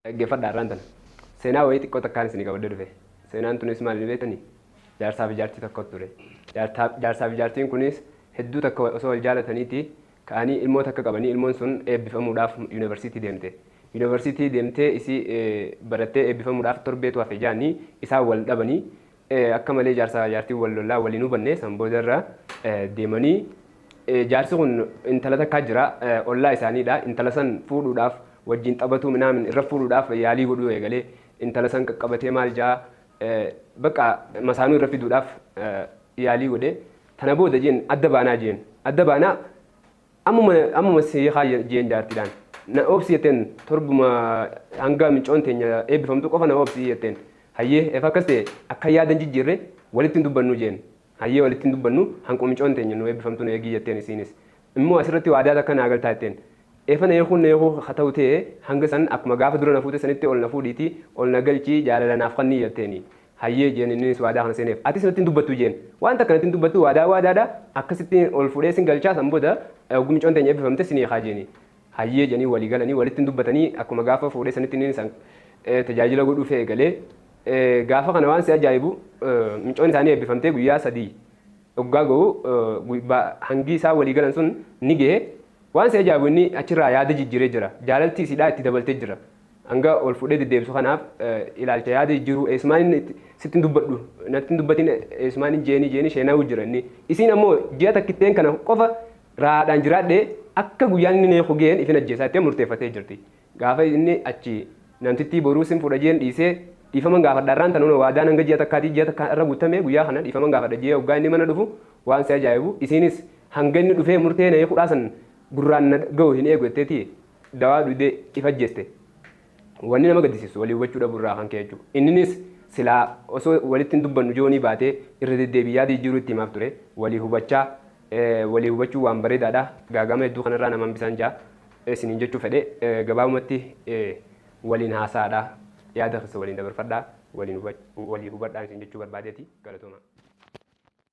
Dhaggeeffadhaa har'aan tana. Seenaa wayii xiqqoo takkaan isinii qabadhee dhufe. Seenaan tunis maal ni beektanii? Jaarsaa fi jaartii tokkotu ture. Jaarsaa fi jaartiin kunis hedduu takka osoo wal jaalataniiti ka'anii ilmoo takka qabanii ilmoon sun eebbifamuudhaaf yuunivarsiitii deemte. Yuunivarsiitii deemtee isii barattee eebbifamuudhaaf torbeetu hafe jaanii isaan wal dhabanii akka malee jaarsaa jaartiin wal lollaa waliin hubanne san boodarra deemanii jaarsi kun intala takkaa jira ollaa isaaniidha intala san fuudhuudhaaf wajjin taphatuu minaamin irra fuudhuudhaaf yaalii godhuu eegalee intala san qaqqabatee maal jaa bakka masaanuu irra fiduudhaaf yaalii godhe tana booda jeen adda baanaa jeen adda baanaa ammuma ammuma si haa jeen jaartiidhaan na obsi jetteen torbuma hanga micoon teenya eebbifamtu qofa na obsi jetteen hayyee efa akkas ta'e akka yaadan jijjiirre walitti hin dubbannu jeen hayyee walitti hin dubbannu hanqu micoon teenya nu eebbifamtu nu eegii jetteen isiinis immoo asirratti waadaa takka naa galtaa jetteen efa na eekuun na eekuu haa ta'u ta'e hanga san akkuma gaafa dura na fuute sanitti ol na fuudhiitii ol na galchii jaalala naaf kannii jetteeni hayyee jeen innis waadaa kana seeneef atis natti hin dubbattu jeen waan takka natti hin dubbattu waadaa waadaadha akkasitti ol fuudhee sin galchaa san booda ogummi coon teenya eebbifamte sin hiikaa jeeni hayyee jedhanii walii galanii walitti hin dubbatanii akkuma gaafa fuudhee sanitti inni san tajaajila godhuuf eegalee gaafa kana waan si ajaa'ibu micoon isaanii eebbifamtee guyyaa 3 oggaa ga'u hangi isaa walii galan sun ni gahe waan si ajaa'ibu inni achirraa yaada jijjiiree jira jaalalti isiidhaa itti dabaltee jira hanga ol fuudhee deddeebisu kanaaf ilaalcha yaada jijjiiruu eessumaan inni sitti hin dubbadhu natti hin dubbatin eessumaan inni jeeni jeeni sheenaa'uu jira inni isiin ammoo ji'a takkitteen kana qofa raadhaan jiraadhee akka guyyaan inni neeku ga'een ifin ajjeesaa itti murteeffatee jirti. Gaafa inni achi namtittii boruu sin fuudha jeen dhiisee dhiifaman gaafadha irraan tanuma waadaan hanga ji'a takkaatii ji'a takka irra guutame guyyaa kana dhiifaman gaafadha ji'a hoggaa inni mana dhufu waan si ajaa'ibu isiinis hanga inni dhufee murtee na eekuudhaa san gurraan na ga'u hin eegu jetteeti dawaa dhugdee if ajjeeste. Wanni nama gaddisiisu walii hubachuu dhabuu irraa kan ka'e jechuudha. Inninis silaa osoo walitti hin dubbannu joonii baatee irra deddeebii yaada jijjiiruu itti himaaf ture walii hubachaa walii hubachuu waan bareedaadha. Gaagama hedduu kanarraa nama hambisaan jaa isiniin jechuu fedhe gabaabumatti waliin haasaadha. Yaada keessa waliin dabarfadhaa walii hubadhaa isin jechuu barbaadeeti galatooma.